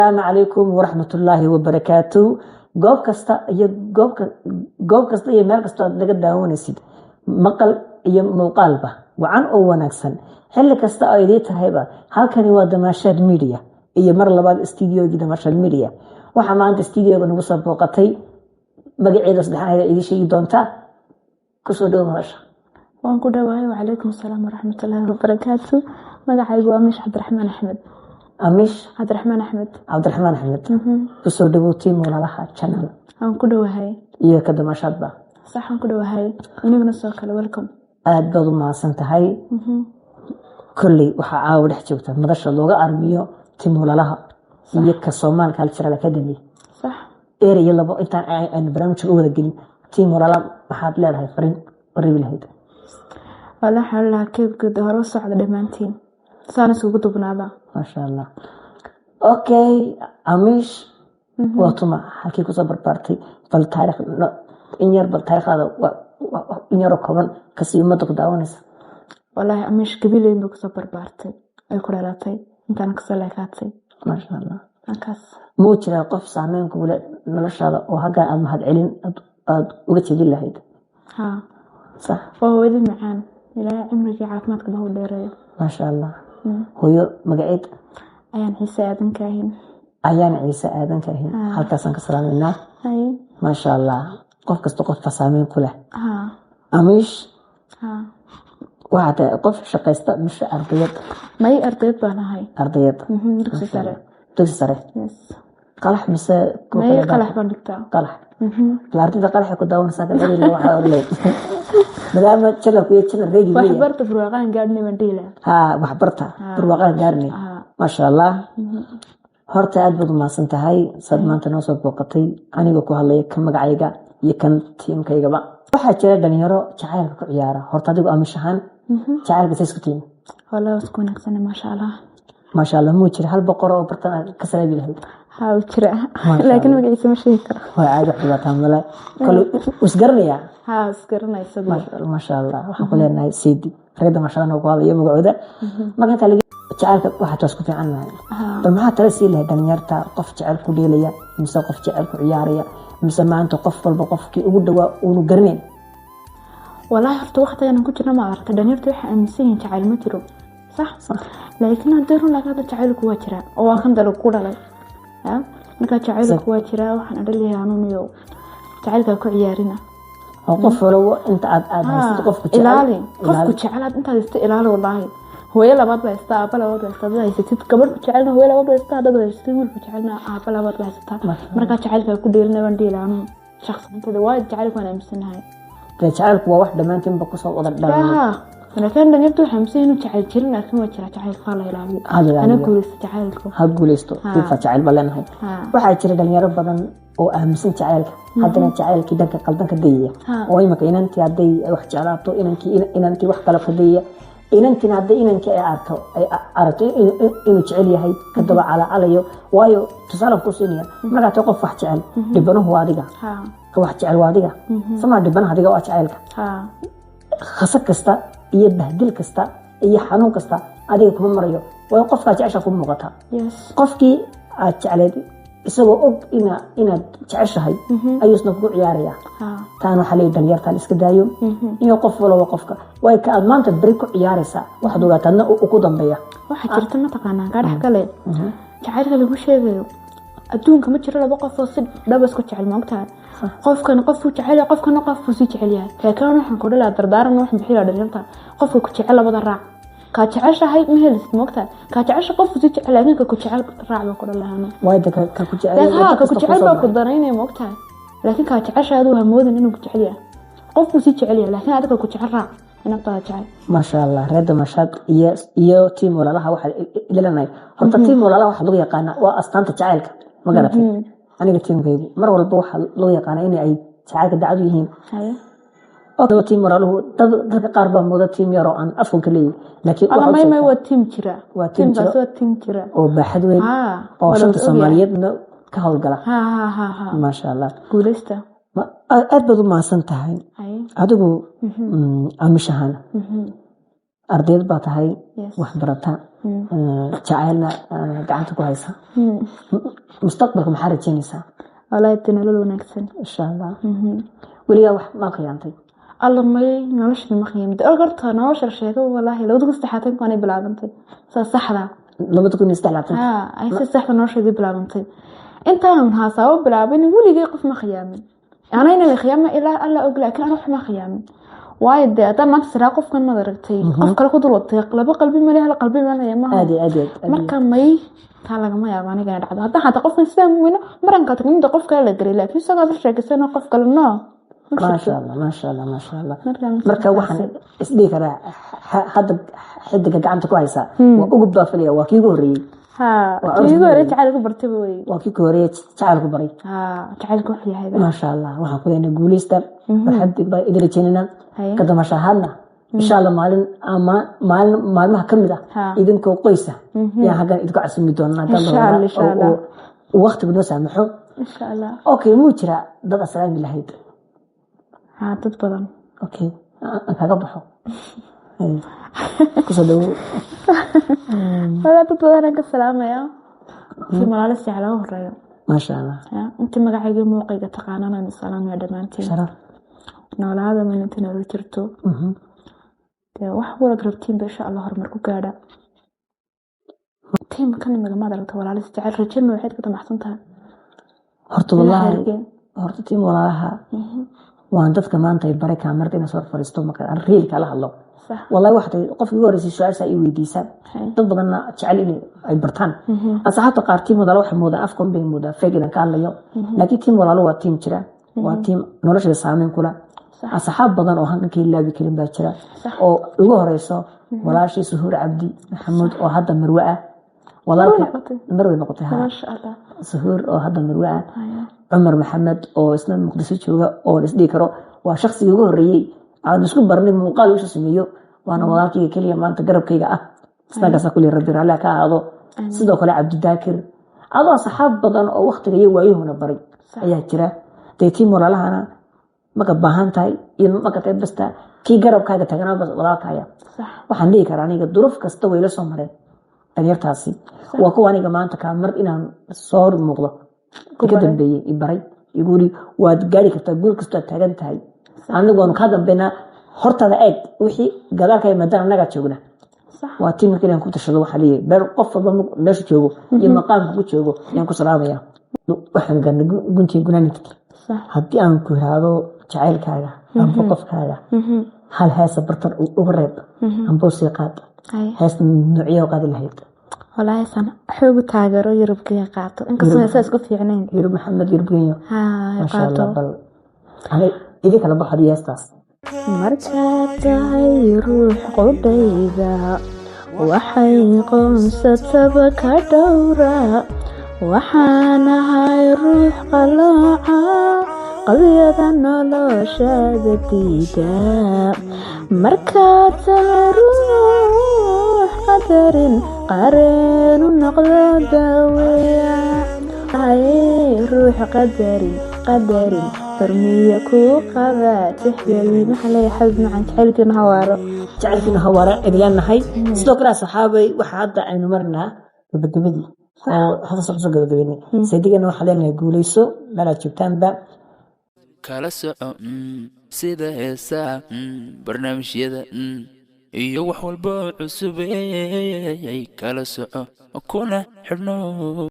Asalaamu calaykum waraxmatullaahi wabarakaatu. Goob kasta iyo goob kasta iyo meel kasta aad naga daawanaysid, maqal iyo muuqaalba wacan oo wanaagsan, xilli kasta oo idii tahayba, halkani waa Damaashaad Media iyo mar labaad studiogii Damaashaad Media. Waxaa maanta studioga nagu soo booqatay, magaceeda saddexaad idii sheegi doontaa. Kusoo dhowo nolosha. Waan ku dhawahay. Wacalaykum asalaam waraxmatullaahi wabarakaatu. Magacaygu waa Amish Cabdiraxmaan Axmed. Amish Cabdiraxmaan Axmed. Cabdiraxmaan Axmed, kusoo dhawow team Walaalaha channel. Waan ku dhawahay. Iyo ka Damaashaadba. Sax, waan ku dhawahay. Inaguna soo kale, welcome. Aada baad u mahadsan tahay. Kolley waxaa caawa dhex joogta madasha looga armiyo team Walaalaha iyo ka Somaal Cultural Academy. Sax. Eer iyo labo, intaan aynu barnaamijka u wada gelin, team Walaalaha maxaad leedahay, fariin u reebi lahayd? Wala waxaan lahaa, keebka hore u socda dhammaantiin, saan isugu dubnaada. Maasha Allah. Okay, Amish waa tuma? Halkii kusoo barbaartay? Bal taarikh in yar, bal taariikhdaada in yaroo kooban kasii ummadda ku daawanaysa. Walaahi Amish Gabileyn bay kusoo barbaartay, ay ku dhalatay, intaan kasoo leekaatay. Maasha Allah. Halkaas. Muu jiraa qof saameyn kugu leh noloshaada oo haggan aad mahad celin aad uga tegin lahayd? Haa. Sax. Waa hooyadii macaan, Ilaahay cimrigii caafimaadka ba u dheereeyo. Maasha Allah. Hooyo magaceed? Ayaan Ciise Aadan Kaahin. Ayaan Ciise Aadan Kaahin, halkaasaan ka salaameynaa. Haye. Maasha Allah. Qof kasta qofka saameyn ku leh. Haa. Amish, haa. waxaa tahay qof shaqaysta mise ardayad? May, ardayad baan ahay. Ardayad. Dugsi sare. Dugsi sare. Yes. Qalax mise kuwa may kale? Qalax baan dhigtaa. Qalax. Bal ardayda qalaxa ku daawanaysaa kan celin, waxaa orleyd maadaama channelku iyo channel reegi leeyahay. Waxbarta, barwaaqaan gaadhnay baan dhihi lahaa. Haa, waxbarta, barwaaqaan gaarnay. Maasha Allah. Horta aad baad u mahadsan tahay saad maanta noo soo booqatay. Anigoo ku hadlaya kan magacayga iyo kan tiimkaygaba, waxaa jira dhalinyaro jacaylka ku ciyaara. Horta adigu Amish ahaan jacaylka say isku tiim? Wallahi waa isku wanaagsana, maasha Allah. Maasha Allah. Muu jira hal boqor oo bartan aad ka salaabi lahayd? Haa, wuu jira. Maasha laakiin Allah. magaciisa ma sheegi karo. Waa caadi, wax dhibaataa male, kale isgaranayaa. Haa, isgaranay isagu. Maasha Allah. Waxaan ku leenahay saydi ragga maashaallah ku hadlayo magacooda. Marka inta laga jacaylka waxaa taas ku fiican nahay. Bal maxaa tala sii lahayd dhalinyarta, qof jecel ku dheelaya mise qof jecel ku ciyaaraya, mise maanta qof walba qofkii ugu dhawaa uunu garanayn? Walaahi horta waqtigan ku jirna, ma aragtay, dhalinyarta waxay aaminsan yihiin jacayl ma jiro, sax? Laakiin haddii run laga hadlo, jacaylku waa jiraa oo waa kan dalagu ku dhalay ya. Marka jacaylku waa jiraa. Waxaan odhan hanuuniyo jacaylkaa ku ciyaarina. Oo qof walba inta aad haysatid qofku jecel ilaali qofku jecel aad intaad haysato ilaali. Wallaahi hooyo labaad baa haystaa, aaba labaad baa haystaa haddaad haysatid. Gabadh ku jecelna hooyo labaad baa haystaa haddaad haysatid, wiilku jecelna aaba labaad baa haysataa. Markaa jacaylkaa ku dheelina baan dhihi lahaa anugu shaqsantayda, waayo jacaylku waan aaminsanahay. Dee jacaylku waa wax dhammaantiinba kusoo wada dhalan. Haa, laakiin dhalinyartu waxay aaminsan yihiin inuu jacayl jirin, laakiin waa jira jacaylka, waa la ilaaliyo. Ha la ilaaliyo. Ana guuleysta jacaylku. Ha guuleysto. Fifa jacayl baa leenahay. Waxaa jira dhalinyaro badan oo aaminsan jacaylka, haddana jacaylkii dhanka qaldan ka dayaya. Oo imika inantii hadday wax jeclaato inankii, inantii wax kale ka dayaya. Inantiina hadday inankii ay arko, ay aragto inuu jecel yahay, ka daba calacalayo. Waayo, tusaalan ku siinaya, markaa tahay qof wax jecel, dhibanuhu waa adiga. Ka wax jecel waa adiga samaa, dhibanaha adiga waa jacaylka. Khasa kasta iyo bahdil kasta iyo xanuun kasta adiga kuma marayo, waayo qofkaa jecesha ku muuqata. Qofkii aad jecleed isagoo og inaad jeceshahay ayuu isna kugu ciyaaraya. Taana waxaa leeyahay dhalinyarta la iska daayo iyo qof walba qofka, waayo ka aad maanta beri ku ciyaaraysaa, waxaad ogaataa adna ku dambeeya. Waxaa jirta, mataqaanaa, kaa dhex gale, jacaylka lagu sheegayo adduunka ma jiro laba qof oo si dhab isku jecel, ma ogtahay? Qofkan qofuu jecel yahay, qofkana qofkuu sii jecel yahay. Laakiin waxaan ku dhalaa dardaaran, waxaan bixi dhalinyarta: qofka ku jecel labada raac. Kaa jeceshahay ma helisid, ma ogtahay? Kaa jecesha qofku sii jecel, laakiin ka ku jecel raac baa ku dhalahaano. Waayo de ka ku jecel haa, ka ku jecel baa ku danaynaya, ma ogtahay? Laakiin kaa jeceshahay aduu hamoodin inuu ku jecel yahay. Qofkuu sii jecel yahay, laakiin adiga ku jecel raac, inabtaada jecel. Maasha Allah. Reer Damashaad iyo team Walaalaha waxaa ilaalinahay. Horta team Walaalaha waxaa lagu yaqaanaa waa astaanta jacaylka, ma garatay? Aniga tiimkaygu mar walba waxaa loo yaqaanaa in ay jacaylka dacadu yihiin. Haye. Oo team Walaaluhu dadka qaar baa mooda team yaroo aan afkan ka leeyahay, laakiin alla waxaad may may sheegtaa waa team jira. Waa team Tiimkaas jira. waa team jira. Oo baaxad weyn oo waa la shanta wada ogyahay. Soomaaliyeedna ka howlgala. Ha ha ha ha Maasha Allah. Guuleysta. Aad baad u mahadsan tahay. Haye. Adigu Amishahan. Ardayd baa tahay, Yes. wax barata, jacaylna gacanta ku haysa. Mustaqbalka maxaa rajeynaysaa? Wallaahi, de nolol wanaagsan. Insha Allah. Weligaa wax maa khiyaantay? Alla, may, nolosha ma qiimda. Horta nolosha la sheego, wallaahi, 2023 waanay bilaabantay saa saxda. 2023. Haa, ay si saxda noloshaydii bilaabantay. Intaan haasaabo bilaabin, weligay qof ma khiyaamin. Anayna la khiyaama ilaa Alla og, laakiin ana wax ma khiyaamin. Waayo, dee haddaan maanta siraa qofkan, maad aragtay, qof kale ku dul watay, laba qalbi male, hal qalbi malaya maaha. Aad iyo aad iyo aad. Marka may, taa lagama yaabo aniga inay dhacdo. Haddaan xataa qofkan sidaa weyno maranka tagninda, qof kale la gelay, laakiin isagoo la sheekaysano qof kale, no. Maasha Allah, maasha Allah, maasha Allah. Marka waxaan isdhihi karaa hadda xidiga gacanta ku haysaa waa Ugub baa filaya, waa kii ugu horreeyey. Haa. Waa kii ugu horreeyay cusub. Jacaylku bartay wey. Waa kii ku horreeyey jacaylku baray. Haa, jacaylku wuxuu yahay. Maasha Allah, waxaan ku leenahay guuleysta, farxad baa idin rajeynayna. Haye. Ka damashahaadna, insha Allah, maalin ama maalin maalmaha ka mid ah idinkoo qoysa yaan halkan idinku casumi doonaa haddaan Insha Allah, insha oo- Allah. oo waqtigu noo saamaxo. Insha Allah. Okay, muu jiraa dad asalaami lahayd? Haa, dad badan. Okay, aan kaga baxo. Haye. Kusoo dhawow. Walaa, dad badan aan ka salaamaya, si malaalis jeclaa u horeeyo. Maasha Allah. Ya, inta magacayga muuqayga taqaanaan aan salaamaya dhammaantiin. Sharaf. Noolaada meel inta nolol jirto. Dee wax walad rabtiinba, insha Allah, horumar ku gaadha. Tiimkan imika, maad aragta, walaalis jecel rajama waxayd ka damacsan tahay? Horta Ilaa wallaahi, heerkee? horta tiim walaalaha waan dadka maanta ay baray kaamarada inaan soo fariisto marka aan reelka la hadlo. Wallahi, waxaa tahay qofkii ugu horreysay su-aasha ay weydiisaan. Dad badanna jecel in ay bartaan. Asxaabta qaar tiim walaalo waxay moodaan afkan bay moodaan fake inaan ka hadlayo, laakiin tiim walaalo waa tiim jira, waa tiim nolosha saameyn kula. Asxaab badan oo halkan ka ilaabi karin baa jira, oo ugu horeyso walaashii Suhuur Cabdi Maxamuud oo hadda marwe ah. Walaalkay Noqotay. Marwe noqotay, ha. Maasha Allah. Suhuur oo hadda marwe ah. Cumar Maxamed oo isna Muqdisho jooga, oo isdhihi karo waa shaqsigii ugu horreeyey aan isku barnay muuqaal usoo sameeyo, waana walaalkayga keliya maanta garabkayga ah. Isnagaasa kulli rabbi raalli ha ka ahaado. Sidoo kale Cabdidaakir, adoo asxaab badan oo waqtiga iyo waayuhuna baray ayaa jira. Dee tiim walaalahana maka baahan tahay iyo maka tahay basta kii garabkaaga taganaa bas walaalkaya. Waxaan dhihi karaa aniga duruuf kasta way la soo mareen dhalinyartaasi. Waa kuwa aniga maanta kaamar inaan soo muuqdo ka baray. Dambeeyey i baray, igu yiri waad gaari kartaa guul kastoo aad taagan tahay, anigu waanu kaa dambeynaa, hortaada eeg, wixii gadaalka maadaama annagaa joogna. Waa tiimka inaan ku tashado. Waxaa leeyahay meel qof walba meesha joogo iyo maqaamka ku joogo ayaan ku salaamaya. Waxaan garnay guntii gunaanidki. Haddii aan ku iraahdo jacaylkaaga amba qofkaaga hal heesa bartan uga reeb amba usii qaad, hees noocyo qaadi lahayd? Walaahi, san xoogu taageero Yurubkaya qaato, inkastoo heesaa isku fiicnayn. Yurub Maxamed, Yurub Genyo. Haa. Maasha qaato. Allah, bal idin kala baxo hadii heestaas. Markaad tahay ruux qudhayda, waxay qoonsataba ka dhowra. Waxaan ahay ruux qalooca, qabyada noloshaada diida. Markaad tahay ruux qadarin, qareenu noqdo daaweya. Ruux qadarin, qadarin, xurmiyo kuu qaba, tixgelin. Waxaa leeyahay xabib macaan, jacaylkiina hawaaro. Jacaylkiina hawaara idin leenahay. Sidoo kale asxaabay, waxa hadda aynu marnaa gabagabadii oo hadda soo gabagabeynay. Saydigana waxaa leenahay guuleyso meelaad joogtaanba. Kala soco sida heesaha, barnaamijyada iyo wax walba oo cusub. Kala soco kuna xidhno.